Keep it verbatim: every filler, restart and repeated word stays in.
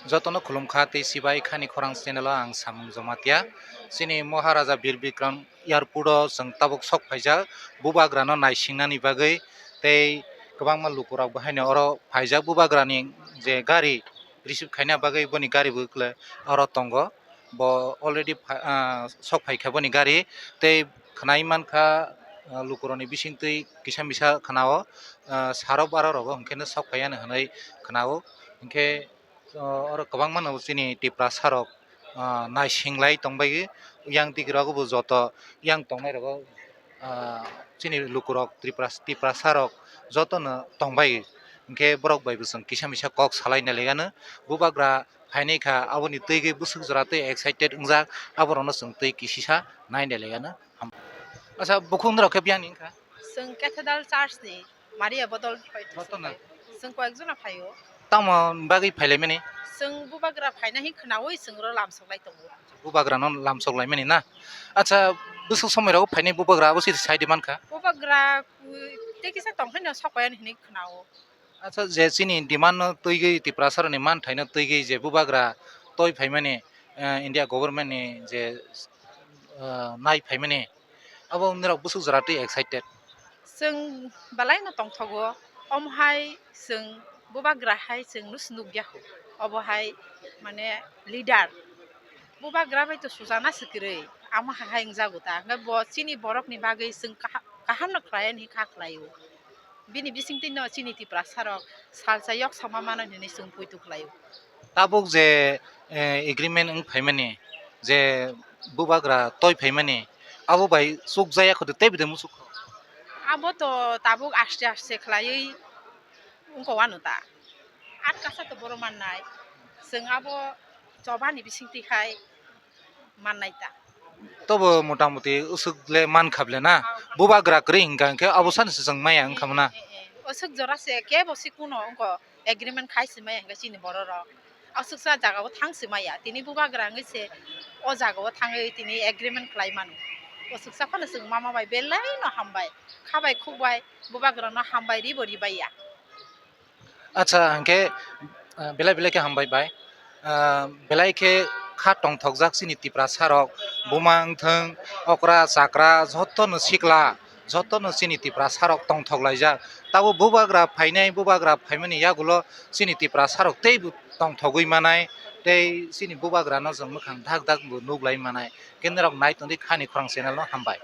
Jotono khulumkha tei sibai khani khorang channel o ang Samung Jamatia. Chini Maharaja Bir Bikram airport o chwng tabuk sok phaijak bubagrano naisingnani bagwi tei kwbangma lukurok bo haino oro phaijak bubagrani je gari receive khaina bagwi boni gari bo oro tongo. Bo already pha-, ah, sok phaikha boni gari tei khwnai mankha, ah, lukurokni bisingtwi kisa misa khwnao, ah, sarok barok rogo hwnkhe no sok phaiya hwnwi khwnao. Hwnkhe o, oro kwbangma no chini Tiprasa rok, ah, naising lai tongbai, yang tigi rogo bo joto yang tongnai rogo, ah, chini lukurok Tripura, Tiprasa rok joto no tongbai, hwnkhe borok bai bo chwng kisa misa kok salai nai lai gano. Bubagra phainai kha, aboni twi gwi bwswk jora twi excited wngjak, aborok no chwng twi kisisa nai nai lai gano. Acha, bukhuk norok khe biyang ni wngkha? Chwng Cathedral Church ni. Maria bodol pai thwswk Jotono? Pai. Chwng koyekjona phaio. Tamo bagwi phailaimani? Chwng bubagra phaina hi khwnaui chwng ro lamsok lai tongo. Bubagrano lamsok laimani na? Acha, bwswk somoi rogo phainai bubagra abo sidi saidi mankha? Bubagra, uh, tei kisa tongkhaino sok paiani hinwi khwnao. Acha, je chini demand no twi gwi Tiprasa rokni manthaino twi gwi je bubagra toi phaimani, eh, India government ni je, eh, nai phaimani Abo norok bwswk jora twi excited? Chwng belai no tongthogo, omo hai chwng bubagra hai chwng no se nukya kho, obo hai mane leader. Bubagra bai to sujana se kwrwi, amo hai hai wngjago ta, hwnkhe bo chini borok ni bagwi chwng kaha-, kaham no khlai ani kha khlaio. Bini bisingtwi no chini Tiprasa rok salsa yok sama mano hinwi chwng poito khlaio. Tabuk je, eh, agreement wng phaimani, je bubagra toi phaimani, abo bai chukjaya kho de, tei bidai muchuk kho? Abo to tabuk aste aste khlaiwi wngkha wano ta. Atkasa to boro mannai. Chwng abo chobani bisingtwi khai mannai ta. Tobo motamuti usuk le mankha ble na. Ah, bubagra kwrwi hingka hingke abo sani se chwng maya wngkha mona. Eh, eh, eh. Usuk jora se kebo si kuno wngko agreement khai se maya hingke chini borok rok. Aswksa jaga o thang se maya. Tini bubagra wngwi se o jaga o thangwi tini agreement khlai mano. Aswksa phano chwng mama bai belai no hambai. Kha bai khuk bai bubagra no hambai ribo ribaiya. Acha, hingke, ah, belai belai khe hambai bai. Ah, belai khe kha tongthokjak chini Tiprasa rok, buma wngthwng, okra, chakra, jotono sikla, jotono chini Tiprasa rok tongthok laijak. Tabuk bubagra phainai, bubagra phaimani yagulo chini Tiprasa rok teibo tongthogwi manai, tei chini bubagrano chwng mwkhang dak dak bo nuglai manai. Khe norok nai tongdi khani khorang channel no hambai.